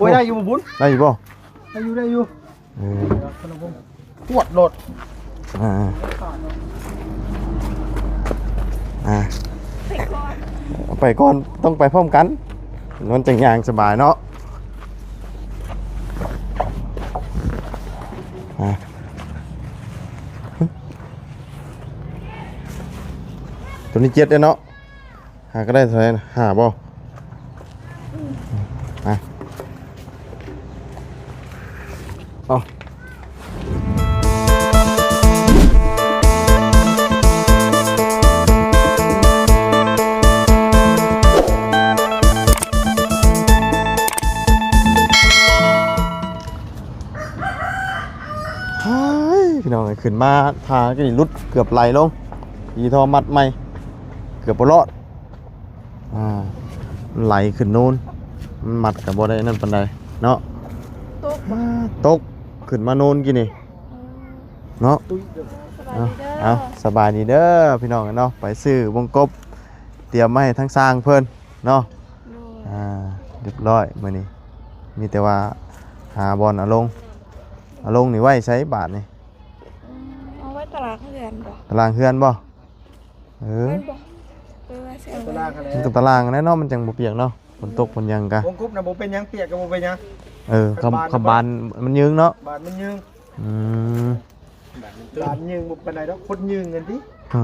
ໂອ້ຍ ໄດ້ຢູ່ບໍ່ບຸນ? ໄດ້ຢູ່ບໍ່? ໄດ້ຢູ່ ໄດ້ຢູ່. ເອີ ຂະໜົມ ປວດໂລດ ອ່າ ອ່າ ໄປກ່ອນ ໄປກ່ອນ ຕ້ອງໄປພ້ອມກັນ ມັນຈັ່ງຍ່າງສະບາຍເນາະ ອ່າ ໂຕນີ້ເຈັດເດ້ເນາະ. ຫາກໍໄດ້ເທົ່າໃດນະ ຫ້າບໍ່? ອືມ ອ່ະ ເອົາ ເຮີ້ຍ ພີ່ນ້ອງເອີຍ ຂຶ້ນມາທາງນີ້ຫຼຸດເກືອບໄຫຼລົງ ອີທໍ່ມັດໃໝ່ ເກືອບບໍ່ລອດ. ອ່າ ໄຫຼຂຶ້ນໂນນ ມັນມັດກໍບໍ່ໄດ້ນັ້ນປານໃດເນາະ ຕົກ ຕົກຂຶ້ນມາໂນນກີ້ນີ້ເນາະ. ເອົາ ສະບາຍດີເດີ ເອົາ ສະບາຍດີເດີພີ່ນ້ອງເນາະ ໄປຊື້ວົງກົບ ຕຽມມາໃຫ້ທາງຊ່າງເພິ່ນເນາະ. ໂດຍ ອ່າ ຮຽບຮ້ອຍມື້ນີ້ ມີແຕ່ວ່າຫາບ່ອນເອົາລົງ ເອົາລົງນີ້ໄວ້ໃສບາດນີ້? ອືມ ເອົາໄວ້ຕາລາງເຮືອນບໍ່? ຕາລາງເຮືອນບໍ່? ເອີ ແມ່ນບໍ່? ເອີ ວ່າຊິເອົາໄວ້ຕາລາງຫັ້ນແຫຼະ ມັນກໍຕາລາງຫັ້ນແຫຼະເນາະ ມັນຈັ່ງບໍ່ປຽກເນາະ ຝົນຕົກຝົນຫຍັງກະ ວົງກົບນະ ບໍ່ເປັນຫຍັງ ປຽກກໍບໍ່ເປັນຫຍັງ. ເອີ ຄຳ ຄຳບານມັນຍືງເນາະ ບານມັນຍືງ. ອືມ ບານຍືງບໍ່ປານໃດດອກ ຄົນຍືງກັນຕິ. ເອີ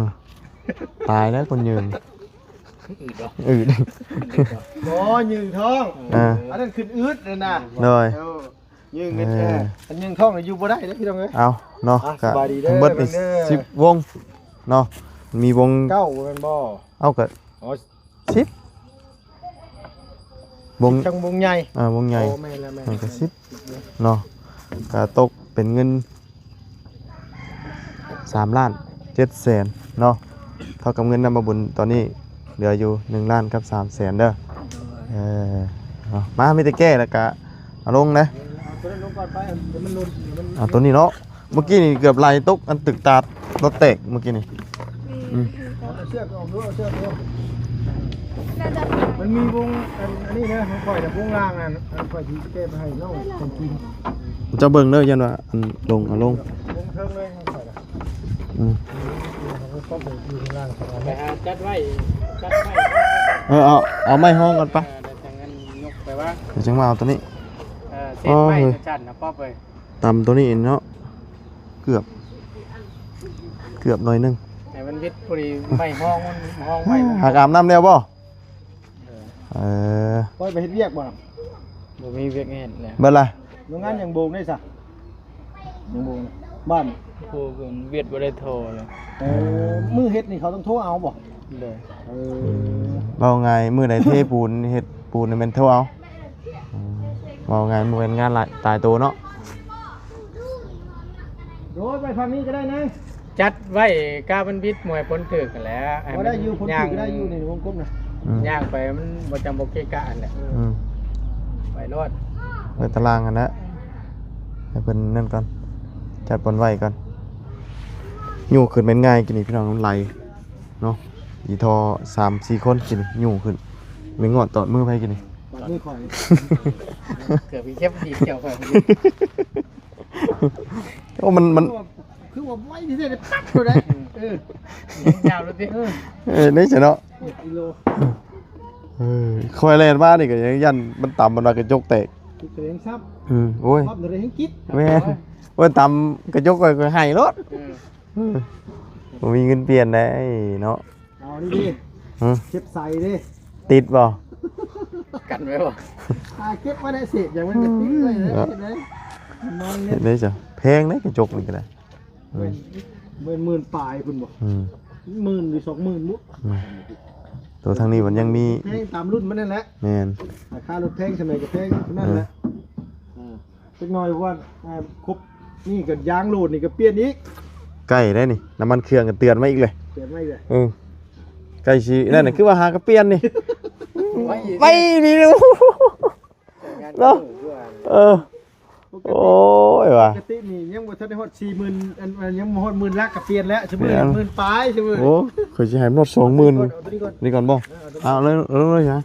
ຕາຍແລ້ວຄົນຍືງ ອືດບໍ່? ອືດ ບໍ່ຍືງທ້ອງ. ເອີ ອັນນັ້ນຂຶ້ນອືດນັ້ນນະ. ໂດຍ ເອີ ຍືງເປັນ ເອີ ເອີ ອັນຍືງທ້ອງນີ້ຢູ່ບໍ່ໄດ້ເດ້ພີ່ນ້ອງເອີຍ. ເອົາເນາະ ອ່ະ ກະ ສະບາຍດີເດີ ທັງເບິດນີ້ ເບິ່ງເດີ ສິບວົງເນາະ ມີວົງເກົ້າແມ່ນບໍ່? ເອົາກະ ອໍ ສິບ ວົງ ທັງວົງໃຫຍ່ ເອີ ວົງໃຫຍ່ ອໍ ແມ່ນແລ້ວ ແມ່ນ ມັນກະສິບເນາະ ກະຕົກເປັນເງິນ ສາມລ້ານເຈັດແສນເນາະ ເທົ່າກັບເງິນນຳບ່າວບຸນຕອນນີ້ເຫຼືອຢູ່ໜຶ່ງລ້ານກັບສາມແສນເດີ. ເອີ ເອົາ ມາ ມີແຕ່ແກ້ແລ້ວກະເອົາລົງເດີ ເອົາໂຕນັ້ນລົງກ່ອນໄປ ດຽວມັນຫຼຸດ ດຽວມັນ ເອົາໂຕນີ້ເນາະ ເມື່ອກີ້ນີ້ເກືອບໄຫຼຕົກ ອັນຕຶກຕາລົດແຕກເມື່ອກີ້ນີ້. ອືມ ເອົາເຊືອກອອກດູ ເອົາເຊືອກອອກ. ມັນມີວົງ ອັນ ອັນນີ້ເດີ ຂອງຂ້ອຍນະ ວົງລ່າງນັ້ນ ອັນຂ້ອຍຊິແກ້ໄປໃຫ້ນ້ອງຂອງກິນ. ເຈົ້າເບິ່ງເດີ ຢ້ານວ່າອັນລົງ ເອົາລົງ ລົງເທິງເລີຍຂອງຂ້ອຍນະ. ອືມ ໄປຫາຈັດໄວ້ ຈັດໄວ້ ເອີ ເອົາ ເອົາໄມ້ຮອງກ່ອນປະ ເອີ ແລ້ວຈັ່ງນັ້ນຍົກໄປວາງ ແລ້ວຈັ່ງມາເອົາໂຕນີ້. ເອີ ເສດໄມ້ຊັ້ນນະ ປອບເອີຍ ຕຳໂຕນີ້ເນາະ ເກືອບ ເກືອບໜ້ອຍໜຶ່ງ ໃຫ້ມັນວິດພໍດີ ໄມ້ຮອງມັນຮອງໄວ້. ຫາກອາບນ້ຳແລ້ວບໍ່? ເອີ ເອີ ປອຍໄປເຮັດວຽກບໍ່? ບໍ່ມີວຽກເຮັດແລ້ວ ເບິດລະ. ໂຮງງານຍັງໂບກໄດ້ຊະ? ຍັງໂບກ ບ້ານ ໂອ້ ວຽດບໍ່ໄດ້ໂທເລີຍ. ເອີ ມື້ເຮັດນີ້ເຂົາຕ້ອງໂທເອົາບໍ່? ໂດຍ ເອີ ເວົ້າງ່າຍ ມື້ໃດເທປູນ ເຮັດປູນນີ້ແມ່ນໂທເອົາ. ອືມ ເວົ້າງ່າຍ ບໍ່ແມ່ນງານຫຼາຍ ຕາຍໂຕເນາະ. ໂດຍ ໄປທາງນີ້ກໍໄດ້ນະ ຈັດໄວ້ກະມັນວິດ ໝວຍພົ້ນຖືກຫັ້ນແຫຼະ ໃຫ້ມັນ ບໍ່ໄດ້ຢູ່ ພົ້ນຖືກກໍໄດ້ຢູ່ນີ້ ວົງກົບນະ. ອືມ ຍ່າງໄປມັນບໍ່ ຈັ່ງບໍ່ເກະກະຫັ້ນແຫຼະ. ເອີ ອືມ ໄປໂລດ ເປີດຕາລາງຫັ້ນແຫຼະ ໃຫ້ເພິ່ນນັ້ນກ່ອນ ຈັດບ່ອນໄວ້ກ່ອນ. ໂຍກຂຶ້ນແມ່ນງ່າຍ ກີ້ນີ້ພີ່ນ້ອງ ມັນໄຫຼເນາະ ອີທໍ່ສາມສີ່ຄົນ ກີ້ນີ້ໂຍກຂຶ້ນ ແມ່ນງອດຕອດມືໃຜ ກີ້ນີ້? ຕອດມືຂ້ອຍ ເກືອບໄປເຈັບຕີນແຂ້ວຂ້ອຍ. ໂອ້ ມັນ ມັນ ຄືວ່າໄວທີ່ສຸດ ປັບໂລດໄດ໋. ເອີ ຍາວໂລດຕິ. ເອີ ເອີ ໄດ້ຊະເນາະ ເຈັດກິໂລ. ເອີ ຂ້ອຍແລ່ນມານີ້ກໍຍັງຢ້ານມັນຕຳ ມັນວ່າກະຈົກແຕກ ກະຍັງຊ້ຳ. ອືມ ໂອ້ຍ ປັບໂລດໄດ໋ ແຮງກິດ. ແມ່ນ ໂອ້ຍ ຕຳກະຈົກຂ້ອຍ ຂ້ອຍໄຫ້ໂລດ. ເອີ ເອີ ບໍ່ມີເງິນປ່ຽນໄດ໋ເນາະ. ເອົານີ້ດີ ຮະ ເກັບໃສ່ເດ້ ຕິດບໍ່? ກັນໄວ້ບໍ່? ອ່າ ເກັບໄວ້ໃນເສບ ຢ່າງມັນກະຕິດໄວ້ເດ້. ເນາະ ເຮັດໄດ້ ເຮັດໄດ້ຈ້ະ ແພງເດ້ກະຈົກນີ້ກະໄດ້. ເອີ ໝື່ນ ໝື່ນປາຍພຸ້ນບໍ່? ອືມ ໝື່ນຫຼືສອງໝື່ນບຸ. ອືມ ໂຕທາງນີ້ມັນຍັງມີ ແພງຕາມລຸ້ນມັນນັ້ນແຫຼະ. ແມ່ນ ລາຄາລົດແພງສ່ຳໃດກະແພງສ່ຳນັ້ນແຫຼະ. ເອີ ອ່າ ຈັກໜ່ອຍ ເພາະວ່າ ອ່າ ຄົບນີ້ກໍຢາງໂຫຼດນີ້ກໍປ່ຽນອີກ. ໃກ້ໄດ໋ນີ້ ນ້ຳມັນເຄື່ອງກໍເຕືອນມາອີກເລີຍ ເຕືອນມາອີກເລີຍ. ເອີ ໃກ້ຊິນັ້ນນະ ຄືວ່າຫາກໍປ່ຽນນີ້ ໄວ ໄວນີ້ເນາະ. ເອີ ໂອ້ຍວ່າ ປົກກະຕິນີ້ຍັງບໍ່ທັນໄດ້ຮອດສີ່ໝື່ນ ອັນ ອັນ ຍັງບໍ່ຮອດໝື່ນຫຼັກກໍປ່ຽນແລ້ວ ຊິມື້ ແມ່ນ ໝື່ນປາຍຊິມື້. ໂອ້ ຂ້ອຍຊິໃຫ້ມັນຮອດສອງໝື່ນ. ເອົາໂຕນີ້ກ່ອນ ນີ້ກ່ອນບໍ່? ເອີ ເອົາໂຕນີ້ ເອົາເລີຍ ເອົາເລີຍນະ.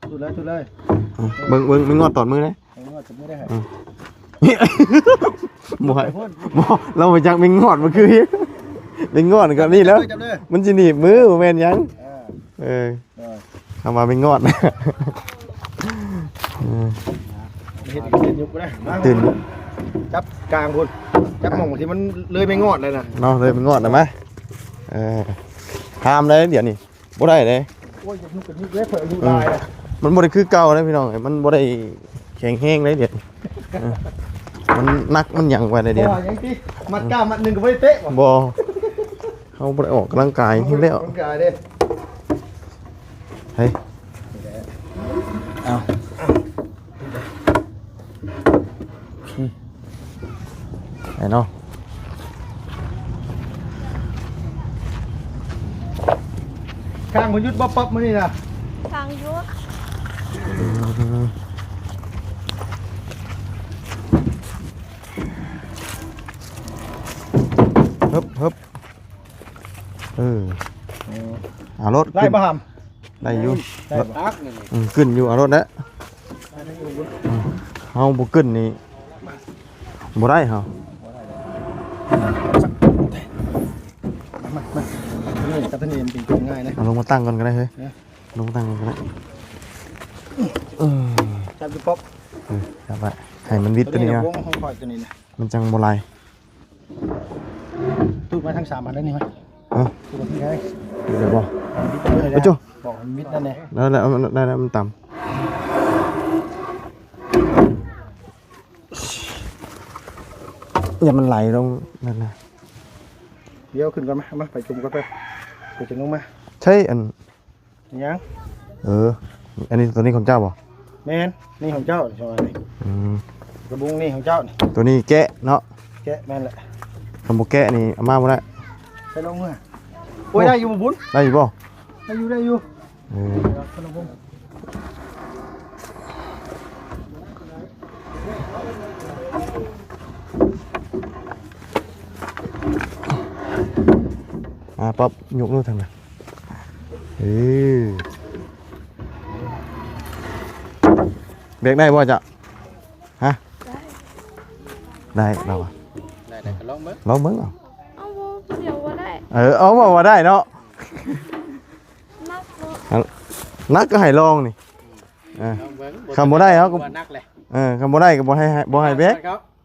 ເອີ ສູດເລີຍ ສູດເລີຍ. ອືມ ເບິ່ງ ເບິ່ງ ເບິ່ງງອດຕອດມືເດ້. ເບິ່ງງອດຕອດມືເດ້. ອືມ ບໍ່ໃຫ້ ບໍ່ ລາວບໍ່ຈັກແມງງອດ ມັນຄືແມງງອດກໍນີ້ແລ້ວ. ຈັບເລີຍ ມັນຊິໜີບມື ບໍ່ແມ່ນຫຍັງ. ເອີ ເອີ ເອີ ຄຳວ່າແມງງອດ. ເອີ ເຮັດ ເຮັດ ຍົກໄດ້. ມາ ຕື່ນ ຈັບກາງພຸ້ນ ຈັບໝ່ອງທີ່ມັນເລີຍແມງງອດແລ້ວນະ ເນາະ ເລີຍແມງງອດນະ. ມາ ເອີ ຫ້າມໄດ້ດຽວນີ້. ບໍ່ໄດ້ເດ້. ໂອ້ຍ ຢາກນຸກກະດິກເດ້ ຂ້ອຍອາຍຸຫຼາຍແລ້ວ. ອືມ ມັນບໍ່ໄດ້ຄືເກົ່າເດ້ພີ່ນ້ອງ ມັນບໍ່ໄດ້ແຂງແຮງເດ້ດຽວນີ້. ເອີ ມັນໜັກມັນຫຍັງໄປເດ້ດຽວ. ເພາະວ່າຫຍັງຕິ ມັດກ້າມມັດໜຶ່ງກໍບໍ່ໄດ້ເຕະບໍ່? ບໍ່ ເຮົາບໍ່ໄດ້ອອກກຳລັງກາຍແຮງແລ້ວ. ອອກກຳລັງກາຍເດ້. ເຮີ້ຍ ເອົາ ອືມ ໄປເນາະ. ກາງບໍ່ຢຸດບໍ່ປັອບມື້ນີ້ນະ? ກາງຢຸດ. ອືມ ຮຶບ ຮຶບ ເອີ ເອົາໂລດ ໄດ້ບໍ່ຫຳ? ໄດ້ຢູ່ ໄດ້ບໍ່? ອືມ ຂຶ້ນຢູ່ ເອົາໂລດແຫຼະ. ອືມ ເຮົາບໍ່ຂຶ້ນນີ້ບໍ່ໄດ້ເຮົາ. ມາ ມາ ມາ ນີ້ກັບຕົວນີ້ມັນເປັນກົນງ່າຍນະ. ເອົາລົງມາຕັ້ງກ່ອນກໍໄດ້ເຮີ້ຍ. ເອີ ລົງມາຕັ້ງກ່ອນກໍໄດ້. ເອີ ຈັບຢູ່ປົກ. ເອີ ຈັບໄວ້ ໃຫ້ມັນວິດຕົວນີ້ ຕົວນີ້ນະ ວົງຂອງຂ້ອຍຕົວນີ້ນະ ມັນຈັ່ງບໍ່ໄຫຼ. ຕູດມາທັງສາມອັນເລີຍນີ້ມາ. ຮະ? ຕູດມາທັງໄດ້. ໄດ້ບໍ່? ໄດ້ບໍ່? ເອົາໂຈ້ ບອກໃຫ້ມິດນັ້ນແຫຼະ. ໄດ້ແລ້ວ ໄດ້ແລ້ວ ມັນຕຳ. ຢ່າມັນໄຫຼລົງນັ້ນນະ. ດຽວຂຶ້ນກ່ອນມາ ມາ ໄປຈຸ່ມກ່ອນໄປ ໄປຈຸ່ມລົງມາ. ໃຊ້ອັນ ຫຍັງ? ເອີ ອັນນີ້ ຕົວນີ້ຂອງເຈົ້າບໍ່? ແມ່ນ ນີ້ຂອງເຈົ້ານີ້. ອືມ ກະບຸງນີ້ຂອງເຈົ້ານີ້. ຕົວນີ້ແກະເນາະ? ແກະ ແມ່ນແຫຼະ. ຄັນບໍ່ແກະນີ້ເອົາມາບໍ່ໄດ້. ໃສ່ລົງເມືອ. ໂອ້ຍ ໂອ້ ໄດ້ຢູ່ບໍ່ບຸນ? ໄດ້ຢູ່ບໍ່? ໄດ້ຢູ່ ໄດ້ຢູ່. ເອີ ມາປັອບ ຍົກໂລດທາງນັ້ນ. ເອີ ເບກໄດ້ບໍ່ເຈົ້າ? ຮະ? ໄດ້ ໄດ້ລາວວ່າ. ໄດ້ ໄດ້ ກໍລອງເບິ່ງ ລອງເບິ່ງເອົາ. ເອົາບໍ່ ຜູ້ດຽວບໍ່ໄດ້. ເອີ ເອົາ ເວົ້າວ່າໄດ້ເນາະ. ໜັກເນາະ ໜັກກໍໃຫ້ລອງນີ້. ເອີ ລອງເບິ່ງ ຄັນບໍ່ໄດ້ເຮົາກໍ ວ່າໜັກແຫຼະ. ເອີ ຄັນບໍ່ໄດ້ກໍບໍ່ໃຫ້ ບໍ່ໃຫ້ແບກ.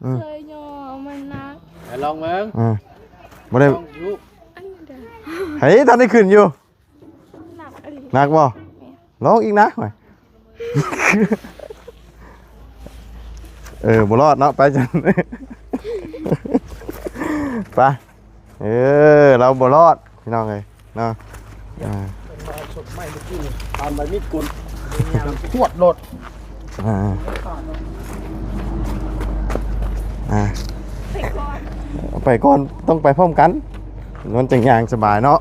ເອີ ເຄີຍຍໍມັນໜັກ ໃຫ້ລອງເບິ່ງ. ເອີ ບໍ່ໄດ້ ລອງຢູ່ ອັນນີ້ເດີ ໃຫ້ ທັນໄດ້ຂຶ້ນຢູ່. ໜັກອີ່ຫຼີ ໜັກບໍ່? ແມ່ນ ລອງອີກນະ. ເອີ ບໍ່ລອດເນາະ ໄປຊັ້ນ ໄປ. ເອີ ລາວບໍ່ລອດພີ່ນ້ອງເອີຍເນາະ. ອ່າ ເພິ່ນມາສົດໃໝ່ເມື່ອກີ້ນີ້ ປານໃບມີດກົນ ຂວດໂລດ. ອ່າ ອ່າ ໄປກ່ອນ ໄປກ່ອນ ຕ້ອງໄປພ້ອມກັນ ມັນຈັ່ງຍ່າງສະບາຍເນາະ.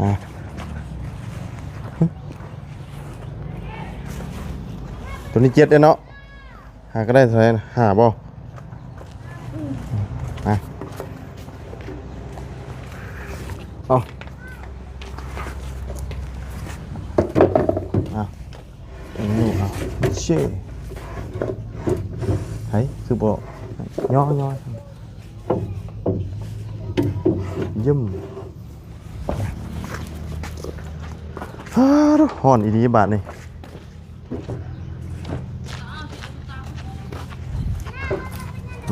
ອ່າ ຕົວນີ້ເຈັດເດ້ເນາະ. ຫາກໍໄດ້ເທົ່າໃດນະ ຫ້າບໍ່? ອືມ ອ່ະ ເອົາ ເອົາ ເອົາ ເຊ ໃຫ້ ຄືບໍ່ຍໍ ຍໍ ຢ້ຳ. ຮ້ອນອີ່ຫຼີບາດນີ້.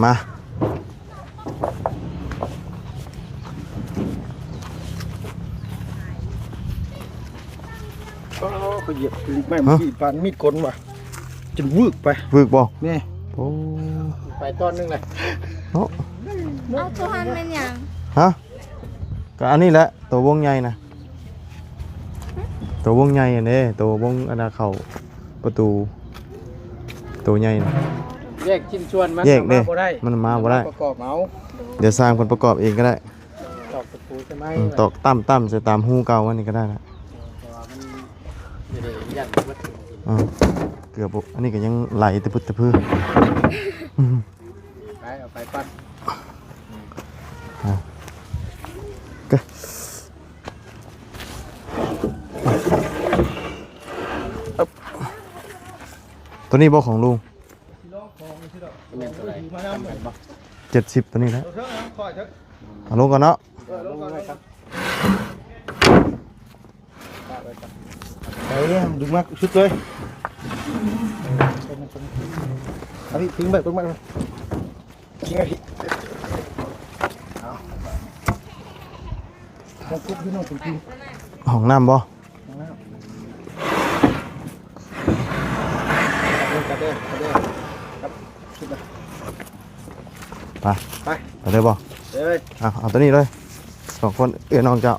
ມາ ໂອ້ ຂ້ອຍຢຽບໄມ້ມັນ ຮະ? ປານມີດກົນວ່າ ຈົນວືກໄປ ວືກບໍ່? ນີ້ ໂອ້ ໄປຕອນໜຶ່ງເລີຍເນາະ. ເອົາ ຕົວຫັ້ນແມ່ນຫຍັງ? ຮະ? ກໍອັນນີ້ແຫຼະ ໂຕວົງໃຫຍ່ນະ ໂຕວົງໃຫຍ່ຫັ້ນເດ້ ໂຕວົງອັນນ່າເຂົ້າປະຕູ ໂຕໃຫຍ່ນະ. ແຍກຊິ້ນສ່ວນມັນ ແຍກເດ້ ມາບໍ່ໄດ້ ມັນມາບໍ່ໄດ້ ມາປະກອບເອົາ. ດຽວຊ່າງເພິ່ນປະກອບເອງກໍໄດ້ ຕອກຕະປູໃສ່ໄມ້ ອືມ ຕອກຕ່ຳໆໃສ່ຕາມຮູເກົ່າອັນນີ້ກໍໄດ້ລະ. ເອີ ເພາະວ່າມັນຢູ່ໃນຢັນເບິດ ອືມ ເກືອບບໍ່ ອັນນີ້ກໍຍັງໄຫຼຕະພຶດຕະພື. ໄປ ເອົາໄປປັດ ອ່າ ກະ ເ ຕົວນີ້ບໍ່ຂອງລຸງ? ແມ່ນຕົວໃດ? ເຈັດສິບ ຕົວນີ້ແຫຼະ. ເອົາລົງກ່ອນເນາະ. ໄປ ດຶງມາສຸດເລີຍ. ເອົາພີ່ ພິງໄປ ພິງໄປ ພິງໄປ. ເອົາ ຫ້ອງນ້ຳບໍ່? ຫ້ອງນ້ຳ ໄປ ໄປເລີຍບໍ່? ເອີຍ ເອົາ ເອົາຕົວນີ້ເລີຍ ສອງຄົນ ເອື້ອຍນ້ອງເຈົ້າ.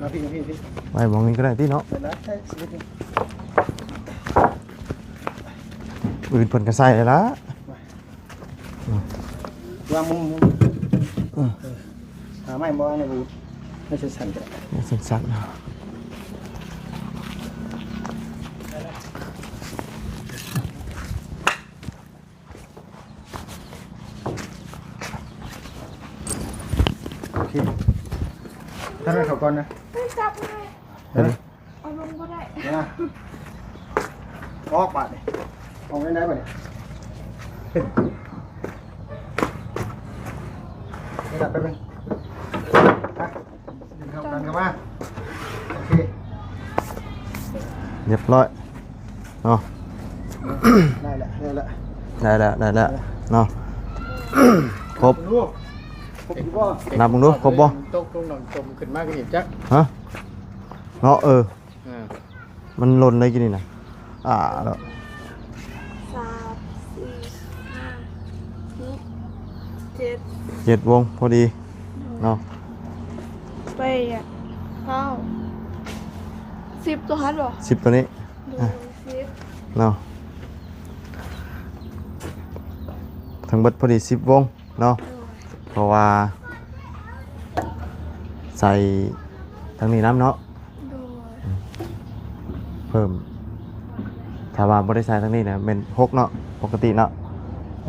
ມາພີ່ ມາພີ່ ມາພີ່ ໄວ້ໝ່ອງນີ້ກໍໄດ້ຕິເນາະ. ໄປລະ ອື່ນເພິ່ນກໍໃສ່ແລ້ວລະ. ວາງມຸມ ເອີ ຫາໄມ້ມາວາງໃນບູ ໃຫ້ສັ້ນໆ ກໍໄດ້ ສັ້ນໆ. ໂອເຄ ຖ້າໄດ້ເຂົ້າກ່ອນນະ ຈັບໃຫ້ ເອີ ເອົາລົງບໍ່ໄດ້ ອອກບາດນີ້ ອອກໄດ້ບາດນີ້ ໄປເບິ່ງ ມາ ດຶງເຂົ້າກັນເຂົ້າມາ. ໂອເຄ ຮຽບຮ້ອຍເນາະ. ໄດ້ແລ້ວ ໄດ້ແລ້ວ ໄດ້ແລ້ວ ໄດ້ແລ້ວເນາະ. ຄົບ ຄົບຢູ່ບໍ່? ນັບເບິ່ງດູ ຄົບບໍ່? ຕົກລົງນ້ຳຕົມຂຶ້ນມາກໍນີ້ຈັກ ຮະ ເນາະ ເອີ ອ່າ ມັນຫຼົ່ນໄດ້ກິນນີ້ນະ ອ່າ ແລ້ວ ສາມ ສີ່ ຫ້າ ຫົກ ເຈັດ ເຈັດວົງພໍດີເນາະ. ໄປ ເກົ້າ ສິບ ຕົວຫັ້ນບໍ່? ສິບ ຕົວນີ້ ໂດຍ ອ່ະ ສິບ ເນາະ ທັງເບິດພໍດີສິບວົງເນາະ. ໂດຍ ເພາະວ່າໃສ່ທາງນີ້ນຳເນາະ. ໂດຍ ອືມ ເພີ່ມ ຖ້າວ່າບໍ່ໄດ້ໃສ່ທາງນີ້ນະແມ່ນຫົກເນາະ ປົກກະຕິເນາະ.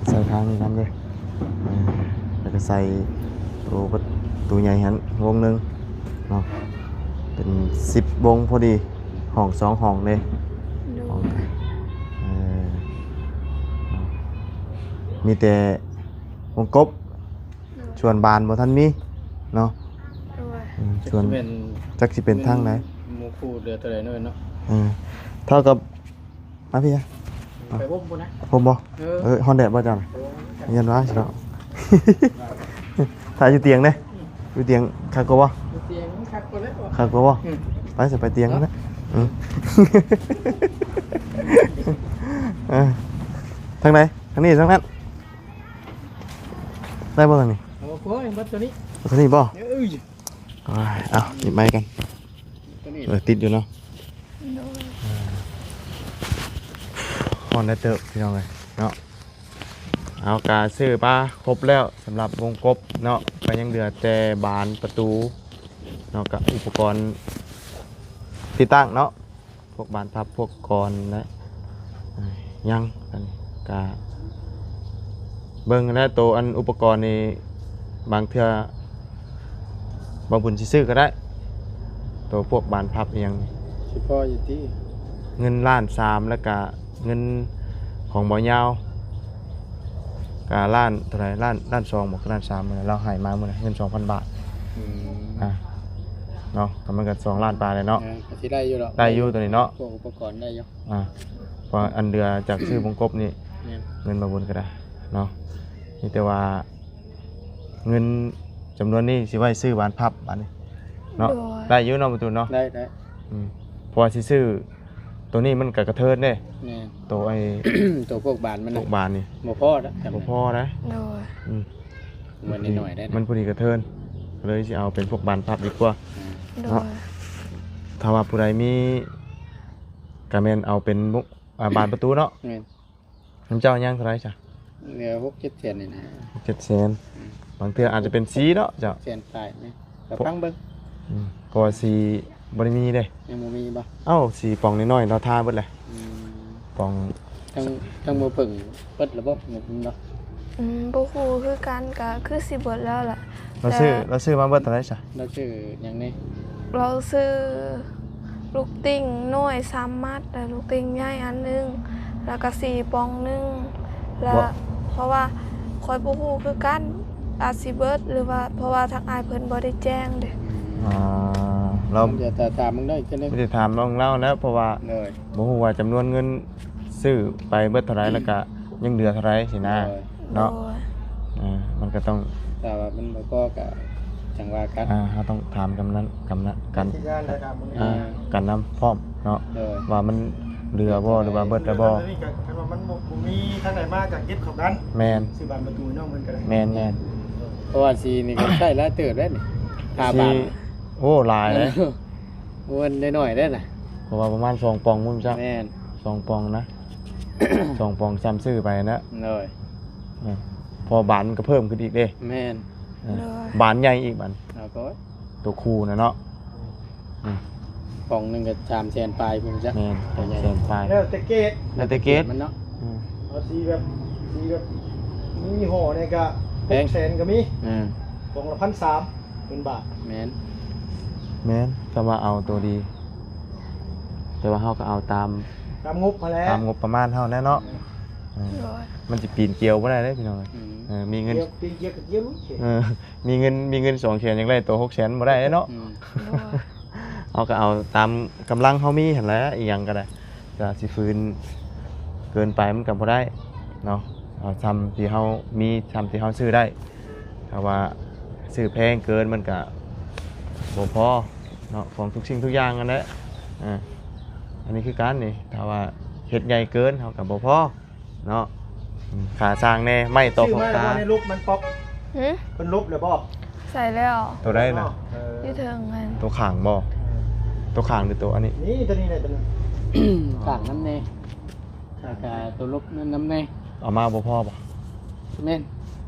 ໃສ່ທາງນີ້ນຳເດ້ ເອີ ແລ້ວກໍໃສ່ໂຕປະຕູໃຫຍ່ຫັ້ນວົງໜຶ່ງເນາະ ເປັນສິບວົງພໍດີ ຫ້ອງສອງຫ້ອງເດ້. ໂດຍ ຫ້ອງ ເອີ ມີແຕ່ວົງກົບ ໂດຍ ສ່ວນບານບໍ່ທັນມີເນາະ. ໂດຍ ອືມ ສ່ວນ ຈັກຊິເປັນ ຈັກຊິເປັນທາງໃດ ໝູ່ຄູ່ເຫຼືອເທົ່າໃດເນາະ ເນາະ. ເອີ ເທົ່າກັບ ມາພີ່ ໄປຮົ່ມພຸ້ນນະ ຮົ່ມບໍ່? ເອີ ເອີ ຮ້ອນແດດບໍ່ເຈົ້ານະ? ໂອ້ ຢ້ານວ່າຊິເນາະ ຖ້າຢູ່ຕຽງເດ້ ຢູ່ຕຽງຄັກກວ່າບໍ່? ຢູ່ຕຽງມັນຄັກກວ່າແລ້ວ ຄັກກວ່າບໍ່? ອືມ ໄປ ຊິໄປຕຽງ ເນາະ ນະ ອືມ ເອີ ທາງໃດ? ທາງນີ້ ທາງນັ້ນ ໄດ້ບໍ່ທາງນີ້? ໂອ້ຍ ເບິດຕົວນີ້ ເອົາຕົວນີ້ບໍ່? ເອີຍ ໂອ້ຍ ເອົາ ຕິດໄມ້ກັນ ຕົວນີ້ ເອີ ຕິດຢູ່ເນາະ. ໂດຍ ຮ້ອນໄດ້ເຕີບພີ່ນ້ອງເອີຍເນາະ. ເຮົາກະຊື້ປາຄົບແລ້ວສຳລັບວົງກົບເນາະ ກໍຍັງເຫຼືອແຕ່ບານປະຕູເນາະ ກັບອຸປະກອນຕິດຕັ້ງເນາະ ພວກບານພັບ ພວກກອນ ແລະ ອາ ຍັງ ອັນນີ້ກະເບິ່ງແລ້ວ ໂຕອັນອຸປະກອນນີ້ ບາງເທື່ອ ບໍ່ບຸນຊິຊື້ກໍໄດ້ ໂຕພວກບານພັບອີ່ຫຍັງນີ້ ຊິພໍຢູ່ຕິ? ເງິນລ້ານສາມ ແລ້ວກະເງິນຂອງບໍ່ຍາວ ກະລ້ານເທົ່າໃດ? ລ້ານ ລ້ານສອງບໍ ຄືລ້ານສາມ ມື້ນັ້ນລາວໃຫ້ມາມື້ນັ້ນ ເງິນສອງພັນບາດ. ອືມ ອ່າ ເນາະ ກໍມັນກໍສອງລ້ານປາຍແຫຼະເນາະ. ເອີ ກໍຊິໄດ້ຢູ່ດອກ ໄດ້ຢູ່ໂຕນີ້ເນາະ ພວກອຸປະກອນໄດ້ຢູ່. ອ່າ ເພາະອັນເດືອຈາກຊື້ວົງກົບນີ້ ແມ່ນ ເງິນບໍ່ບຸນກໍໄດ້ເນາະ ມີແຕ່ວ່າ ເງິນຈຳນວນນີ້ຊິໄວ້ຊື້ບານພັບບາດນີ້ເນາະ. ໂດຍ ໄດ້ຢູ່ເນາະ ປະຕູນເນາະ. ໄດ້ ໄດ້ ອືມ ເພາະວ່າຊິຊື້ໂຕນີ້ມັນກໍກະເທີນເດ້. ແມ່ນ ໂຕໄອ້ ໂຕພວກບານມັນນະ ພວກບານນີ້ ບໍ່ພໍລະ ບໍ່ພໍນະ. ໂດຍ ອືມ ມັນນ້ອຍໆໄດ໋ ມັນພໍດີກະເທີນ ກໍເລີຍຊິເອົາເປັນພວກບານພັບດີກວ່າ. ອືມ ໂດຍ ເນາະ ຖ້າວ່າຜູ້ໃດມີ ກະແມ່ນເອົາເປັນ ອ່າ ບານປະຕູເນາະ. ແມ່ນ ນຳເຈົ້າຍັງເທົ່າໃດຊະ? ເຫຼືອຫົກເຈັດແສນນີ້ນະ. ຫົກເຈັດແສນ ອືມ ບາງເທື່ອອາດຈະເປັນສີເນາະເຈົ້າ ແສນປາຍນະ ກໍຟັງເບິ່ງ. ອືມ ເພາະວ່າສີບໍ່ໄດ້ມີເດ້. ຍັງບໍ່ມີບໍ່? ເອົ້າ ສີປ່ອງນ້ອຍໆ ລາວທາເບິດແຫຼະ. ອືມ ປ່ອງ ທັງ ທັງໝູ່ເຜິ້ງເບິດລະບໍ່? ໝູ່ເນາະ ອືມ ບໍ່ຮູ້ຄືກັນ ກະຄືຊິເບິດແລ້ວລະ. ລາວຊື້ ແຕ່ລາວຊື້ມາເບິດເທົ່າໃດຊະ? ລາວຊື້ຫຍັງແດ່? ລາວຊື້ລູກຕິ່ງນ້ອຍສາມມັດ ແລະ ລູກຕິ່ງໃຫຍ່ອັນໜຶ່ງ ແລ້ວກະສີປ່ອງໜຶ່ງ ແລະ ບໍ່ ເພາະວ່າຂ້ອຍບໍ່ຮູ້ຄືກັນ ອາດຊິເບິດ ຫຼືວ່າ ເພາະວ່າທາງອ້າຍເພິ່ນບໍ່ໄດ້ແຈ້ງເດ້. ອືມ ອ່າ ລາວ ດຽວຈະຖາມເບິ່ງເດີ ອີກເທື່ອໜຶ່ງ ໄດ້ຖາມນ້ອງລາວແລ້ວ ເພາະວ່າ ໂດຍ ບໍ່ຮູ້ວ່າຈຳນວນເງິນຊື້ໄປເບິດເທົ່າໃດ ແລ້ວກະຍັງເຫຼືອເທົ່າໃດຊີ້ນະ ໂດຍ ເນາະ. ໂດຍ ອ່າ ມັນກະຕ້ອງ ຖ້າວ່າມັນບໍ່ພໍກະຈັ່ງວ່າກັນ ອ່າ ເຮົາຕ້ອງຖາມກຳນັນ ກຳນັນ ກັນ ທີ່ງານໄດ້ຖາມເບິ່ງ ອ່າ ກັນນຳພ້ອມເນາະ ໂດຍ ວ່າມັນເຫຼືອບໍ່ ຫຼືວ່າເບິດແລ້ວບໍ່. ຄັນວ່າມັນບໍ່ ບໍ່ມີທາງໃດມາກະເກັບເຂົ້າກັນ ແມ່ນ ຊື້ບານປະຕູໃຫ້ນ້ອງເພິ່ນກະໄດ້ ແມ່ນໆ. ເພາະວ່າສີນີ້ກະໃຊ້ຫຼາຍເຕີບແລ້ວນີ້ ທາບານ ໂອ້ ຫຼາຍເດ້ ບໍ່ແມ່ນນ້ອຍໆເດ້ນະ ເພາະວ່າປະມານສອງປ່ອງພຸ້ນຈ້ະ ແມ່ນ ສອງປ່ອງນະ ສອງປ່ອງ ຊ່ຳຊື້ໄປນະ ໂດຍ ເອີ ເພາະບານມັນກະເພີ່ມຂຶ້ນອີກເດ້ ແມ່ນ ເອີ ໂດຍ ບານໃຫຍ່ອີກບານ ເອົາໂຕ ໂຕຄູ່ນະເນາະ ອືມ ປ່ອງໜຶ່ງກະສາມແສນປາຍພຸ້ນຈ້ະ ແມ່ນ ສາມແສນປາຍ ແລ້ວແຕ່ເກດ ແລ້ວແຕ່ເກດມັນເນາະ ອືມ ເອົາສີແບບ ສີແບບມີຍີ່ຫໍ້ແດ່ກະ ແພງ ຫົກແສນກະມີ ອືມ ປ່ອງລະພັນສາມ ເງິນບາດ ແມ່ນ ແມ່ນ ກະວ່າເອົາໂຕດີ ແຕ່ວ່າເຮົາກະເອົາຕາມ ຕາມງົບຫັ້ນແຫຼະ ຕາມງົບປະມານເຮົາແຫຼະເນາະ ເອີ ໂດຍ ມັນຊິປີນກ່ຽວບໍ່ໄດ້ເດ້ພີ່ນ້ອງ ອືມ ເອີ ມີເງິນ ປີນກ່ຽວກະກ່ຽວ ເອີ ມີເງິນ ມີເງິນສອງແສນ ຢາກໄດ້ໂຕຫົກແສນບໍ່ໄດ້ເນາະ ອືມ ໂດຍ ເຮົາກະເອົາຕາມກຳລັງເຮົາມີຫັ້ນແຫຼະ ອີ່ຫຍັງກະໄດ້ ກະຊິຝືນເກີນໄປມັນກະບໍ່ໄດ້ເນາະ ເອົາຊ່ຳທີ່ເຮົາມີ ຊ່ຳທີ່ເຮົາຊື້ໄດ້ ຖ້າວ່າຊື້ແພງເກີນມັນກະບໍ່ພໍເນາະ ຂອງທຸກສິ່ງທຸກຢ່າງຫັ້ນແຫຼະ ອາ ອັນນີ້ຄືກັນນີ້ ຖ້າວ່າເຮັດໃຫຍ່ເກີນເຮົາກະບໍ່ພໍເນາະ ອືມ ຄ່າຊ່າງແດ່ ໄມ້ຕອກ ຊື້ມາແລ້ວບໍ່ ເອົາຄາ ໃນລົບມັນປອກ ຫື? ເພິ່ນລົບແລ້ວບໍ່? ໃສ່ແລ້ວ ໂຕໃດນະ? ເອີ ຢູ່ເທິງຫັ້ນ ໂຕຂ້າງບໍ່? ເອີ ໂຕຂ້າງຫຼືໂຕອັນນີ້? ນີ້ ໂຕນີ້ແຫຼະ ໂຕນັ້ນ ຂ້າງນຳແດ່ ແລ້ວກະໂຕລົບນັ້ນນຳແດ່ ເອົາມາບໍ່ພໍບໍ່? ແມ່ນ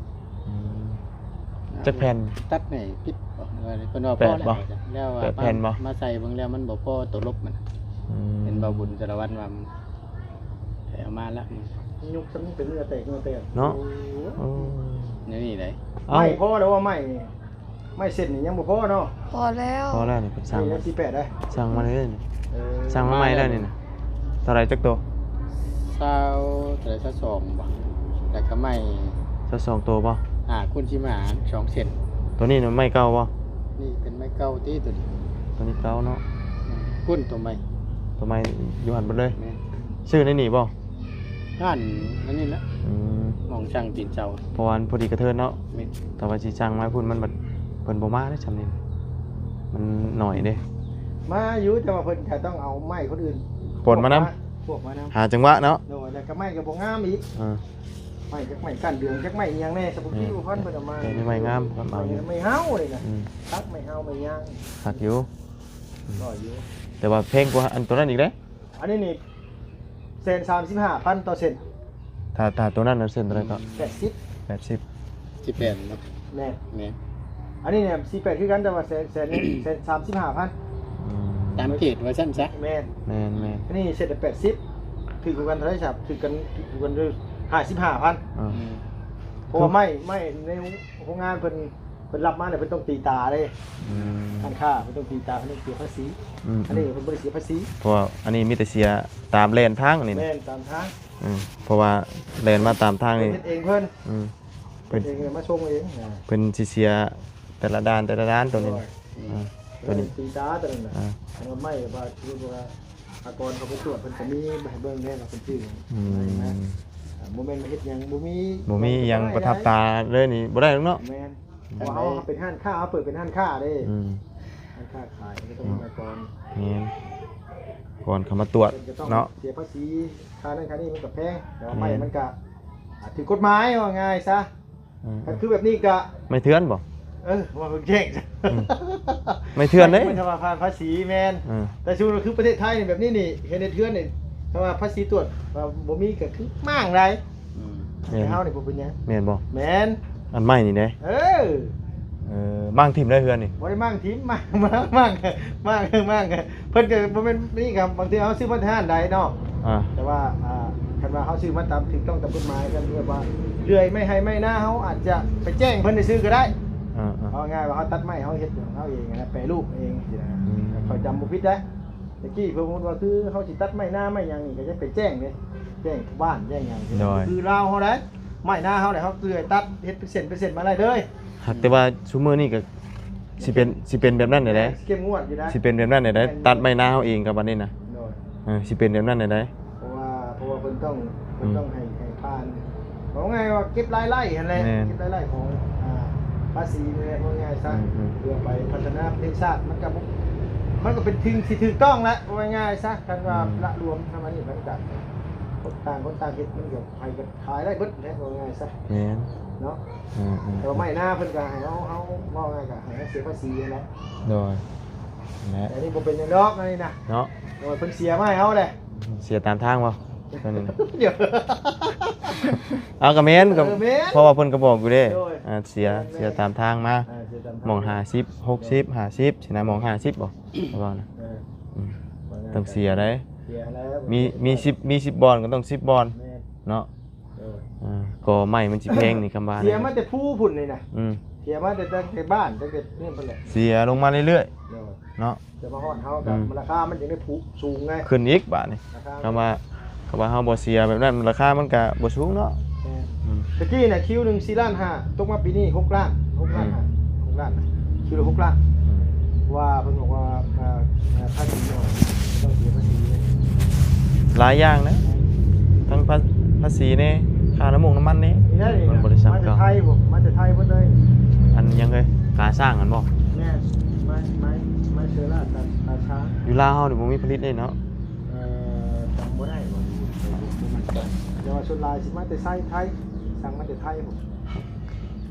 ອືມ ຈັກແຜ່ນ? ຕັດໃຫ້ປິດ ເພິ່ນວ່າພໍແລ້ວ ແປດແຜ່ນບໍ່? ມາໃສ່ເບິ່ງແລ້ວມັນບໍ່ພໍໂຕລົບມັນ ອືມ ເຫັນບໍ່ ບຸນສາລະວັນວ່າມັນ ໄດ້ເອົາມາລະ ຍຸກຊຳນີ້ເປັນເຫື່ອແຕກເຫື່ອແຕກເນາະ ໂອ້ ໂອ້ ແນວນີ້ໄດ໋ ເອົ້າ ໄມ້ພໍແລ້ວວ່າ ໄມ້ ໄມ້ເສັ້ນນີ້ຍັງບໍ່ພໍເນາະ ພໍແລ້ວ ພໍແລ້ວນີ້ ເພິ່ນສັ່ງ ນີ້ສີ່ແປດໄດ໋ ສັ່ງມາເລີຍນີ້ ເອີ ສັ່ງມາໃໝ່ແລ້ວນີ້ນະ ເທົ່າໃດຈັກໂຕ? ຊາວ ເທົ່າໃດ ຊາວສອງບໍ່ ແລ້ວກະໄມ້ ຊາວສອງໂຕບໍ່? ຫ້າຄູນສິບຫ້າ ສອງເສັ້ນ ໂຕນີ້ນະໄມ້ເກົ່າບໍ່? ນີ້ເປັນໄມ້ເກົ່າຕິ ໂຕນີ້ ໂຕນີ້ເກົ່າເນາະ ອືມ ພຸ້ນໂຕໃໝ່ ໂຕໃໝ່ຢູ່ຫັ້ນເບິດເລີຍ ແມ່ນ ຊື້ໃນນີ້ບໍ່? ຮ້ານອັນນີ້ແຫຼະ ອືມ ໝ່ອງຊ່າງຕີນເສົາ ເພາະວ່າມັນພໍດີກະເທີນເນາະ ແມ່ນ ແຕ່ວ່າຊິສັ່ງມາພຸ້ນມັນບັດ ເພິ່ນບໍ່ມາເດ້ຊ່ຳນີ້ ມັນໜ້ອຍເດ້ ມາຢູ່ ແຕ່ວ່າເພິ່ນກະຕ້ອງເອົາໄມ້ຄົນອື່ນ ປົນມານຳ ພວກມານຳ ຫາຈັງຫວະເນາະ ໂດຍ ແລ້ວກະໄມ້ກະບໍ່ງາມອີກ ເອີ ໄມ້ຈັກໄມ້ກ້ານເດືອງ ຈັກໄມ້ອີ່ຫຍັງແດ່ ສະບຸກ ແມ່ນ ທີ່ບໍ່ພັນເພິ່ນເອົາມາ ແມ່ນ ໄມ້ງາມ ໄມ້ ໄມ້ເຫານີ້ນະ ອືມ ຕັດໄມ້ເຫາໄມ້ຍາງ ຄັກຢູ່ ອືມ ໜ້ອຍຢູ່ ແຕ່ວ່າແພງກວ່າອັນໂຕນັ້ນອີກເດ້ ອັນນີ້ນີ້ ແສນສາມສິບຫ້າພັນຕໍ່ເສັ້ນ ຖ້າ ຖ້າໂຕນັ້ນນະ ເສັ້ນເທົ່າໃດເກາະ? ແປດສິບ ແປດສິບ ສິບແປດເນາະ ແມ່ນ ແມ່ນ ອັນນີ້ນີ້ສີ່ແປດຄືກັນ ແຕ່ວ່າແສນ ແສນ ແສນສາມສິບຫ້າພັນ ອືມ ຕາມເກດວ່າຊັ້ນຊະ ແມ່ນ ແມ່ນໆ ອັນນີ້ເສັ້ນລະແປດສິບ ຖືກກວ່າກັນເທົ່າໃດຊະ? ຖືກກັນ ຖືກກວ່າກັນຢູ່ຫ້າສິບຫ້າພັນ ອືມ ເພາະວ່າໄມ້ ໄມ້ໃນໂຮງງານເພິ່ນ ເພິ່ນຮັບມາແລ້ວເພິ່ນຕ້ອງຕີຕາເດ້ ອືມ ຮ້ານຄ້າເພິ່ນຕ້ອງຕີຕາ ເພິ່ນຕ້ອງເສຍພາສີ ອືມ ອັນນີ້ເພິ່ນບໍ່ໄດ້ເສຍພາສີ ເພາະວ່າອັນນີ້ມີແຕ່ເສຍຕາມແລ່ນທາງນີ້ນະ ແມ່ນຕາມທາງ ອືມ ເພາະວ່າແລ່ນມາຕາມທາງນີ້ ເພິ່ນເຮັດເອງເພິ່ນ ອືມ ເພິ່ນເຮັດເອງມາສົ່ງເອງ ເພິ່ນຊິເສຍແຕ່ລະດ່ານ ແຕ່ລະດ່ານໂຕນີ້ ໂດຍ ອືມ ໂຕນີ້ ເພິ່ນຕີຕາໂຕນັ້ນນະ ອ່າ ອັນວ່າໄມ້ວ່າ ສົມມຸດວ່າ ອາກອນເຂົາໄປຕວດເພິ່ນກະມີໃຫ້ເບິ່ງແດ່ວ່າເພິ່ນຊື້ ອືມ ນະ ອ່າ ບໍ່ແມ່ນມາເຮັດຫຍັງ ບໍ່ມີ ບໍ່ມີຫຍັງປະທັບຕາເລີຍນີ້ບໍ່ໄດ້ດອກເນາະ ແມ່ນ ເພາະວ່າເຮົາເປັນຮ້ານຄ້າ ເຮົາເປີດເປັນຮ້ານຄ້າເດ້ ອືມ ຮ້ານຄ້າຂາຍ ເຮົາກະຕ້ອງມີອາກອນ ແມ່ນ ກ່ອນເຂົາມາຕວດເນາະ ເພິ່ນກະຕ້ອງເສຍພາສີ ຄ່ານັ້ນຄ່ານີ້ມັນກະແພງ ແຕ່ວ່າໄມ້ມັນກະ ອ່າ ຖືກກົດໝາຍ ເວົ້າງ່າຍຊະ ອືມ ຄັນຄືແບບນີ້ກະ ໄມ້ເຖື່ອນບໍ່? ເອີ ວ່າເບິ່ງແຈ້ງ ອືມ ໄມ້ເຖື່ອນເດ້ ມັນຈະວ່າຜ່ານພາສີແມ່ນ ເອີ ແຕ່ສົມມຸດວ່າຄືປະເທດໄທນີ້ ແບບນີ້ນີ້ ເຮັດໃນເຖື່ອນນີ້ ຖ້າວ່າພາສີຕວດວ່າບໍ່ມີກະຄືມ້າງໄດ້ ອືມ ແມ່ນ ແຕ່ເຮົານີ້ບໍ່ເປັນຫຍັງ ແມ່ນບໍ່? ແມ່ນ ອັນໄມ້ນີ້ເດ້ ເອີ ເອີ ມ້າງຖິ້ມໄດ້ເຮືອນນີ້ ບໍ່ໄດ້ມ້າງຖິ້ມ ມ້າງ ມ້າງ ມ້າງ ມ້າງ ເພິ່ນກະບໍ່ແມ່ນນີ້ກະ ບາງເທື່ອເຮົາຊື້ມາແຕ່ຮ້ານໃດເນາະ ອ່າ ແຕ່ວ່າ ອ່າ ຄັນວ່າເຮົາຊື້ມາຕາມຖືກຕ້ອງຕາມກົດໝາຍ ຄັນແບບວ່າເລື່ອຍໄມ້ໄຮ່ໄມ້ນາ ເຮົາອາດຈະໄປແຈ້ງເພິ່ນຊື່ໆກໍໄດ້. ອ່າໆ ເອົາງ່າຍວ່າເຮົາຕັດໄມ້ເຮົາເຮັດຂອງເຮົາເອງນະ ແປຮູບເອງຊີ້ນະ. ອືມ ຂ້ອຍຈຳບໍ່ຜິດໄດ໋ ຕະກີ້ເພິ່ນວ່າ ຄືເຮົາຊິຕັດໄມ້ນາໄມ້ຫຍັງນີ້ ກໍຈະໄປແຈ້ງເດ້ ແຈ້ງບ້ານແຈ້ງຫຍັງ ໂດຍ ຄືລາວເຮົາໄດ໋ ໄມ້ນາເຮົາໄດ໋ ເຮົາເລື່ອຍຕັດເຮັດເປັນເສັ້ນເປັນເສັ້ນມາໄດ້ເລີຍ. ຫາກແຕ່ວ່າຊຸມມື້ນີ້ກໍຊິເປັນ ຊິເປັນແບບນັ້ນແຫຼະ ເຂັ້ມງວດຢູ່ນະ ຊິເປັນແບບນັ້ນແຫຼະ ແມ່ນ ຕັດໄມ້ນາເຮົາເອງກັບອັນນີ້ນະ. ໂດຍ ເອີ ຊິເປັນແບບນັ້ນແຫຼະ ເພາະວ່າ ເພາະວ່າເພິ່ນຕ້ອງ ເພິ່ນ ອືມ ຕ້ອງໃຫ້ ໃຫ້ຜ່ານ ເວົ້າງ່າຍວ່າເກັບລາຍໄດ້ຫັ້ນແຫຼະ ແມ່ນ ເກັບລາຍໄດ້ຂອງ ອ່າ ພາສີນີ້ແຫຼະ ເວົ້າງ່າຍຊະ ອືມໆ ເພື່ອໄປພັດທະນາປະເທດຊາດ ມັນກໍບໍ່ ມັນກໍເປັນສິ່ງທີ່ຖືກຕ້ອງແຫຼະ ເວົ້າງ່າຍຊະ. ຄັນວ່າ ອືມ ລະລວມທຳອັນນີ້ ມັນກໍຄົນຕ່າງ ຄົນຕ່າງເຮັດ ມັນກໍໃຜກໍຂາຍໄດ້ເບິດແຫຼະ ເວົ້າງ່າຍຊະ ແມ່ນ ເນາະ. ອືມໆໆ ແຕ່ວ່າໄມ້ນາເພິ່ນກໍໃຫ້ເຮົາ ເຮົາເວົ້າງ່າຍກໍໃຫ້ເຮົາເສຍພາສີຫັ້ນແຫຼະ. ໂດຍ ແຫຼະ ແຕ່ນີ້ບໍ່ເປັນຫຍັງດອກ ອັນນີ້ນະ ເນາະ ໂດຍ ເພິ່ນເສຍມາໃຫ້ເຮົາແຫຼະ. ເສຍຕາມທາງບໍ່? ດຽວ ເອົາ ກໍແມ່ນ ກໍ ເອີ ແມ່ນ ເພາະວ່າເພິ່ນກໍບອກຢູ່ເດ້ ໂດຍ ອ່າ ເສຍ ແມ່ນໆ ເສຍຕາມທາງມາ ອ່າ ເສຍຕາມທາງ ໝ່ອງຫ້າສິບ ຫົກສິບ ຫ້າສິບຊີ້ນະ ໝ່ອງຫ້າສິບບໍ່? ເຂົາເວົ້ານະ ເອີ ອືມ ຕ້ອງເສຍໄດ໋ ເສຍແລ້ວ ມີ ມີສິບ ມີສິບບ່ອນກໍຕ້ອງສິບບ່ອນ ແມ່ນ ເນາະ. ໂດຍ ອ່າ ກໍໄມ້ມັນຊິແພງນີ້ ຄຳວ່າ ເສຍມາແຕ່ພູພຸ້ນນີ້ນະ ອືມ ເສຍມາແຕ່ ຕັ້ງແຕ່ບ້ານ ຕັ້ງແຕ່ນີ້ພຸ້ນແຫຼະ ເສຍລົງມາເລື້ອຍໆ ໂດຍ ເນາະ. ແຕ່ມາຮອດເຮົາກໍ ອືມ ລາຄາມັນຈຶ່ງໄດ້ຜຸສູງໄງ ຂຶ້ນອີກບາດນີ້. ລາຄາ ຄຳວ່າ ຄຳວ່າເຮົາບໍ່ເສຍແບບນັ້ນ ລາຄາມັນກໍບໍ່ສູງເນາະ. ແມ່ນ ອືມ ຕະກີ້ນະ ຄິວໜຶ່ງສີ່ລ້ານຫ້າ ຕົກມາປີນີ້ຫົກລ້ານ ຫົກລ້ານ ອືມ ຫ້າ ຫົກລ້ານນະ ຄິວລະຫົກລ້ານ. ອືມ ເພາະວ່າເພິ່ນບອກວ່າ ອ່າ ອ່າ ພາສີອອກ ຕ້ອງເສຍພາສີເດ້ ຫຼາຍຢ່າງນະ ແມ່ນ ທັງພາ ພາສີແດ່ ຄ່ານ້ຳມັນນ້ຳມັນແດ່ ນີ້ໄດ໋ ມັນບໍ່ໄດ້ສ່ຳເກົ່າ ມາແຕ່ໄທພຸ້ນ ມາແຕ່ໄທເບິດເລີຍ. ອັນຫຍັງເອີຍ ກາຊ້າງຫັ້ນບໍ່? ແມ່ນ ໄມ້ ໄມ້ ໄມ້ເຊີລາ ກາ ກາຊ້າງ. ຢູ່ລາວເຮົານີ້ບໍ່ມີຜະລິດເດ້ເນາະ. ເອີ ຈຳບໍ່ໄດ້ວ່າ ບໍ່ ບໍ່ໝັ້ນໃຈ ແຕ່ວ່າສ່ວນຫຼາຍຊິມາແຕ່ໄຊ ໄທ ສັ່ງມາແຕ່ໄທພຸ້ນ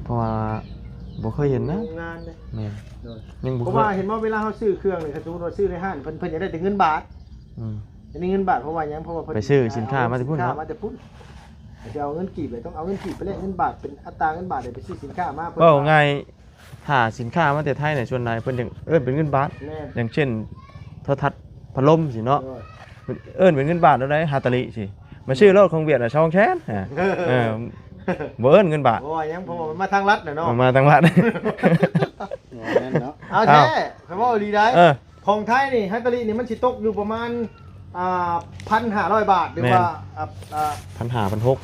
ເພາະວ່າບໍ່ເຄີຍເຫັນນະ ໂຮງງານເດ້. ແມ່ນ ໂດຍ ຍັງບໍ່ ເພາະວ່າເຫັນບໍ່ ເວລາເຮົາຊື້ເຄື່ອງນີ້ ຄັນສົມມຸດວ່າຊື້ໃນຮ້ານ ເພິ່ນ ເພິ່ນຢາກໄດ້ແຕ່ເງິນບາດ ອືມ ອັນນີ້ເງິນບາດ ເພາະວ່າຫຍັງ? ເພາະວ່າເພິ່ນໄປຊື້ສິນຄ້າມາແຕ່ພຸ້ນເນາະ ມາແຕ່ພຸ້ນ ຊິເອົາເງິນກີບ ຕ້ອງເອົາເງິນກີບໄປແລກເງິນບາດ ເປັນອັດຕາເງິນບາດ ໄດ້ໄປຊື້ສິນຄ້າມາ. ເວົ້າງ່າຍ ຖ້າສິນຄ້າມາແຕ່ໄທນີ້ ສ່ວນຫຼາຍເພິ່ນຈັ່ງເອີ້ນເປັນເງິນບາດ. ແມ່ນ ຢ່າງເຊັ່ນ ໂທລະທັດ ພັດລົມຊີ້ເນາະ ໂດຍ ເອີ້ນເປັນເງິນບາດແລ້ວໄດ໋ ຮາຕາລິຊີ້ ມາຊື້ໂລດຂອງຫວຽດນາມ ສອງແສນ ເອີ ບໍ່ເອີ້ນເງິນບາດ ເພາະວ່າຫຍັງ? ເພາະວ່າມັນມາທາງລັດນະເນາະ ມັນມາທາງລັດ ແມ່ນເນາະ. ເອົາແທ້ ຂ້ອຍເວົ້າອີ່ຫຼີໄດ໋ ເອີ ຂອງໄທນີ້ ຮາຕາລິນີ້ ມັນຊິຕົກຢູ່ປະມານ ອ່າ ພັນຫ້າຮ້ອຍບາດ ຫຼືວ່າ ແມ່ນ ອ່າ ອ່າ ພັນຫ້າ ພັນຫົກ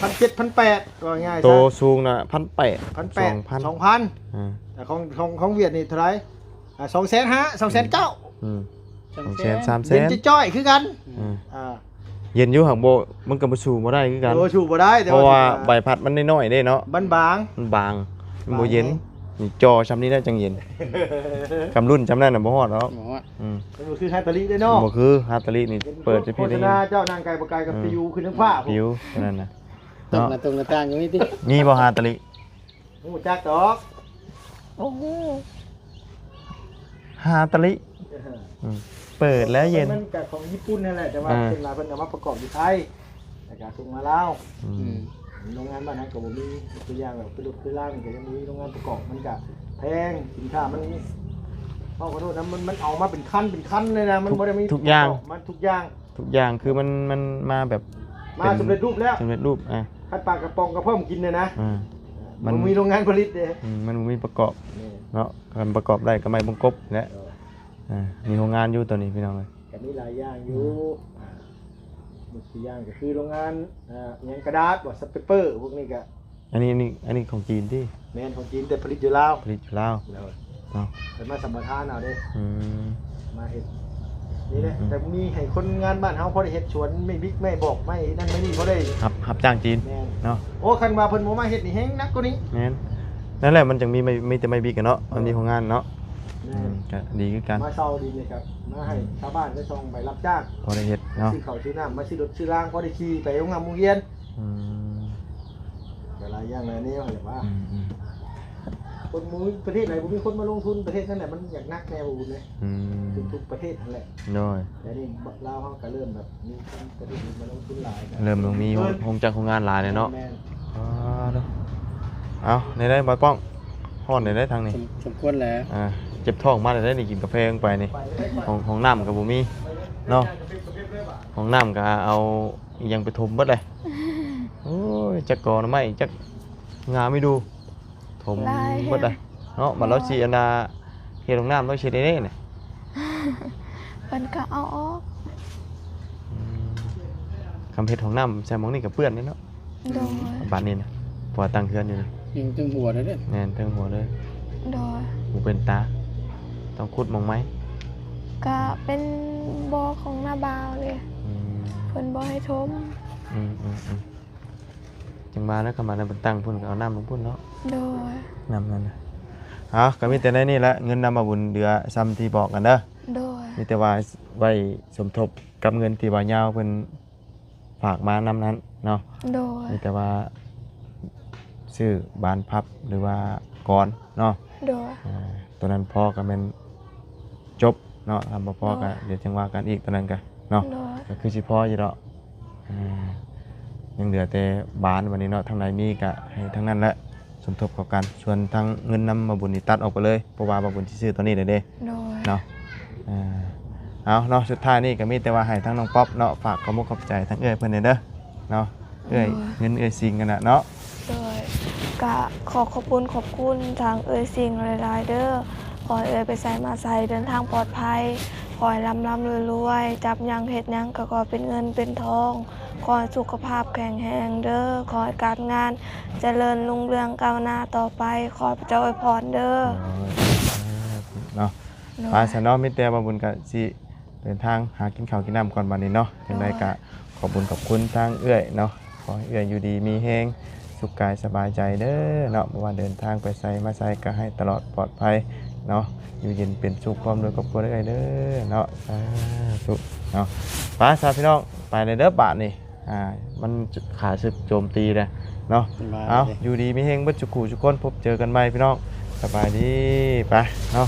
ພັນເຈັດ ພັນແປດ ວ່າງ່າຍ ໂຕສູງນະ ພັນແປດ ພັນແປດ ສອງພັນ ສອງພັນ ອ່າ ແຕ່ຂອງ ຂອງ ຂອງຫວຽດນີ້ເທົ່າໃດ? ອ່າ ສອງແສນຫ້າ ສອງແສນເກົ້າ ອືມ ສອງແສນ ສາມແສນ ເຢັນຈ່ອຍໆຄືກັນ ອືມ ອ່າ ເຢັນຢູ່ ຫາກບໍ່ ມັນກໍບໍ່ສູ້ບໍ່ໄດ້ຄືກັນ ໂອ້ ສູ້ບໍ່ໄດ້ ແຕ່ ເພາະວ່າ ວ່າໃບພັດມັນນ້ອຍໆເດ້ເນາະ ມັນບາງ ມັນບາງ ມັນບໍ່ເຢັນ ບາງແຮງ ນີ້ຈໍຊ່ຳນີ້ແຫຼະຈັ່ງເຢັນ ກຳລຸ້ນຊ່ຳນັ້ນນະບໍ່ຮອດດອກ ບໍ່ຮອດ ອືມ ມັນບໍ່ຄືຮາຕາລິເດ້ເນາະ ບໍ່ຄືຮາຕາລິນີ້ ເຫັນ ເປີດຈະພີ້ ໂຄສະນາເຈົ້າ ນາງໄກ່ບໍ່ໄກ່ກັບ ເອີ ປິວຂຶ້ນເທິງຟ້າ ປິວນັ້ນນະ ຕົກໜ້າຕ່າງ ເນາະ ຕົກໜ້າຕ່າງກໍມີຕິ ມີບໍ່ຮາຕາລິ? ຮູ້ຈັກດອກ ໂອ້ໂຫ ຮາຕາລິ ເອີ ອືມ ເປີດແລ້ວເຢັນ ມັນກໍຂອງຍີ່ປຸ່ນຫັ້ນແຫຼະ ແຕ່ວ່າ ອ່າ ສ່ວນຫຼາຍເພິ່ນເອົາມາປະກອບຢູ່ໄທ ແລ້ວກໍສົ່ງມາລາວ ອືມ ອືມ ໂຮງງານບ້ານເຮົາກໍບໍ່ມີ ຕົວຢ່າງແບບຄືລົດຄືລານີ້ກໍຍັງບໍ່ມີໂຮງງານປະກອບ ມັນກໍແພງ ສິນຄ້າມັນ ເວົ້າຂໍໂທດນະ ມັນ ມັນເອົາມາເປັນຄັນເປັນຄັນເລີຍນະ ມັນບໍ່ໄດ້ມີ ທຸກຢ່າງ ປະກອບ ມັນທຸກຢ່າງ ທຸກຢ່າງຄືມັນ ມັນມາແບບ ມາສຳເລັດຮູບແລ້ວ ສຳເລັດຮູບ ອ່າ ຄັນປາກະປ໋ອງກະພ້ອມກິນເລີຍນະ ອ່າ ມັນບໍ່ມີໂຮງງານຜະລິດເດ້ ອືມ ມັນບໍ່ມີປະກອບ ແມ່ນ ເນາະ ຄັນປະກອບໄດ້ກໍໄມ້ບົງກົບແຫຼະ ໂດຍ ອ່າ ມີໂຮງງານຢູ່ຕອນນີ້ພີ່ນ້ອງເອີຍ ກໍມີຫຼາຍຢ່າງຢູ່ ອືມ ອ່າ ຍົກຕົວຢ່າງກໍຄືໂຮງງານ ອ່າ ຫຍັງກະດາດບໍ່ ສະເປເປີ ພວກນີ້ກໍ ອັນນີ້ ອັນນີ້ ອັນນີ້ຂອງຈີນຕິ? ແມ່ນຂອງຈີນ ແຕ່ຜະລິດຢູ່ລາວ ຜະລິດຢູ່ລາວ ໂດຍ ເນາະ ເພິ່ນມາສຳປະທານເອົາເດ້ ອືມ ມາເຮັດ ນີ້ແຫຼະ ອືມ ແຕ່ມີໃຫ້ຄົນງານບ້ານເຮົາພໍໄດ້ເຮັດສວນ ໄມ້ບິກ ໄມ້ບອກ ໄມ້ນັ້ນໄມ້ນີ້ ພໍໄດ້ ຮັບ ຮັບຈ້າງຈີນ ແມ່ນ ເນາະ ໂອ້ ຄັນວ່າເພິ່ນບໍ່ມາເຮັດນີ້ແຮງໜັກກວ່ານີ້ ແມ່ນ ນັ້ນແຫຼະ ມັນຈັ່ງມີໄມ້ ມີແຕ່ໄມ້ບິກເນາະ ໂດຍ ມັນມີໂຮງງານເນາະ ແມ່ນ ອືມ ກໍດີຄືກັນ ມາເຊົ່າດິນນີ້ກໍມາໃຫ້ ອືມ ຊາວບ້ານໄປສົ່ງໄປຮັບຈ້າງ ພໍໄດ້ເຮັດເນາະ ຊື້ເຂົ້າຊື້ນ້ຳ ມາຊື້ລົດຊື້ລາງ ພໍໄດ້ຂີ່ໄປໂຮງຮ່ຳໂຮງຮຽນ ອືມ ກໍຫຼາຍຢ່າງຫຼາຍແນວແຫຼະວ່າ ອືມໆ ຄົນບໍ່ມີ ປະເທດໃດບໍ່ມີຄົນມາລົງທຶນ ປະເທດນັ້ນແຫຼະມັນຢາກໜັກແນ່ບໍ່ບຸນເດ້ ອືມ ທຸກໆປະເທດຫັ້ນແຫຼະ ໂດຍ ແຕ່ນີ້ລາວເຮົາກໍເລີ່ມແບບມີຄົນປະເທດອື່ນມາລົງທຶນຫຼາຍ ເລີ່ມມີໂຮງຈັກໂຮງງານຫຼາຍແລ້ວເນາະ ແມ່ນໆ ອໍ ເອົາ ແນວໃດບ່າວກ້ອງ ຮ້ອນແນວໃດທາງນີ້ ສົມ ສົມຄວນແຫຼະ ອ່າ ເຈັບທ້ອງມາແນວໃດນີ້ ກິນກາແຟລົງໄປນີ້ ຫ້ອງ ຫ້ອງນ້ຳກໍບໍ່ມີເນາະ ຫ້ອງນ້ຳກໍເອົາ ອີ່ຫຍັງໄປຖົມເບິດເລີຍ. ໂອ້ຍ ຈັກກໍໜໍ່ໄມ້ ຈັກງາໄມ້ດູ່ ຖົມ ຫຼາຍແຮງ ເບິດເລີຍເນາະ. ບັດລາວຊິອັນນ່າເຮັດຫ້ອງນ້ຳ ລາວຊິເຮັດແນວໃດນີ້? ເພິ່ນກໍເອົາອອກ. ອືມ ຄຳເຮັດຫ້ອງນ້ຳໃສ່ໝ່ອງນີ້ກໍເປື້ອນເດ້ເນາະ. ໂດຍ ບາດນີ້ນະ ເພາະວ່າຕັ້ງເຮືອນຢູ່ນີ້ ຍັງເທິງຫົວເດ້. ແມ່ນ ເທິງຫົວເລີຍ. ໂດຍ ບໍ່ເປັນຕາ ຕ້ອງຂຸດໝ່ອງໃໝ່. ກະເປັນບໍ່ຂອງນ້າບ່າວເດ້. ອືມ ເພິ່ນບໍ່ໃຫ້ຖົມ. ອືມໆໆ ຈັ່ງວ່າແລ້ວ ຄັນວ່ານັ້ນເພິ່ນຕັ້ງພຸ້ນ ກໍເອົານ້ຳລົງພຸ້ນເນາະ. ໂດຍ ນ້ຳນັ້ນນະ. ເອົາ ກໍມີແຕ່ໃນນີ້ແຫຼະ ເງິນນຳບ່າວບຸນເຫຼືອຊ່ຳທີ່ບອກກັນເດີ. ໂດຍ ມີແຕ່ວ່າໄວ້ສົມທົບກັບເງິນທີ່ວ່າຍາວເພິ່ນ ຝາກມານຳນັ້ນເນາະ. ໂດຍ ມີແຕ່ວ່າຊື້ບານພັບ ຫຼືວ່າກອນເນາະ. ໂດຍ ເອີ ຕົວນັ້ນພໍກໍແມ່ນຈົບເນາະ ຖ້າບໍ່ພໍ ໂດຍ ກໍດຽວຈັ່ງວ່າກັນອີກ ຕົວນັ້ນກໍເນາະ. ໂດຍ ກໍຄືຊິພໍຢູ່ດອກ. ເອີ ຍັງເຫຼືອແຕ່ບານບັດນີ້ເນາະ ທາງໃດມີກໍໃຫ້ທາງນັ້ນແຫຼະ ສົມທົບເຂົ້າກັນ. ສ່ວນທາງເງິນນຳບ່າວບຸນນີ້ຕັດອອກໄປເລີຍ ເພາະວ່າບ່າວບຸນຊິຊື້ຕົວນີ້ແຫຼະເດ້. ໂດຍ ເນາະ. ເອີ ເອົາເນາະ ສຸດທ້າຍນີ້ກໍມີແຕ່ວ່າໃຫ້ທາງນ້ອງປັອບເນາະ ຝາກຂອບມຸກຂອບໃຈທາງເອື້ອຍເພິ່ນແດ່ເດີເນາະ. ເອື້ອຍ ໂດຍ ເງິນເອື້ອຍຊິງຫັ້ນນະເນາະ. ໂດຍ ກະຂໍຂອບຄຸນຂອບຄຸນທາງເອື້ອຍຊິງຫຼາຍໆເດີ. ຂໍໃຫ້ເອື້ອຍໄປໃສມາໃສເດີນທາງປອດໄພ ຂໍໃຫ້ລ່ຳໆລວຍໆ ຈັບຫຍັງເຮັດຫຍັງກໍຂໍເປັນເງິນເປັນທອງ. ຂໍໃຫ້ສຸຂະພາບແຂງແຮງເດີ ຂໍໃຫ້ການງານຈະເລີນຮຸ່ງເຮືອງກ້າວໜ້າຕໍ່ໄປ ຂໍພະເຈົ້າອວຍພອນເດີ. ໂດຍ ສາທຸເນາະ. ໂດຍ ໄປຊະເນາະ ມີແຕ່ວ່າບຸນກະຊິເດີນທາງຫາກິນເຂົ້າກິນນ້ຳກ່ອນບັດນີ້ເນາະ. ໂດຍ ຈັ່ງໃດກະຂອບບຸນຂອບຄຸນທາງເອື້ອຍເນາະ ຂໍໃຫ້ເອື້ອຍຢູ່ດີມີແຮງ ສຸກກາຍສະບາຍໃຈເດີເນາະ. ບໍ່ວ່າເດີນທາງໄປໃສມາໃສກໍໃຫ້ຕະຫຼອດປອດໄພເນາະ ຢູ່ເຢັນເປັນສຸກພ້ອມດ້ວຍຄອບຄົວເອື້ອຍເດີເນາະ. ສາທຸເນາະ. ໄປຊະພີ່ນ້ອງ ໄປແລ້ວເດີບາດນີ້ ອ່າ ມັນຂາເສຍໂຈມຕີແລ້ວເນາະ. ເອົາ ຢູ່ດີມີແຮງເບິດສູ່ຄູ່ສູ່ຄົນ ພົບເຈີກັນໃໝ່ພີ່ນ້ອງ ສະບາຍດີ. ໄປເນາະ.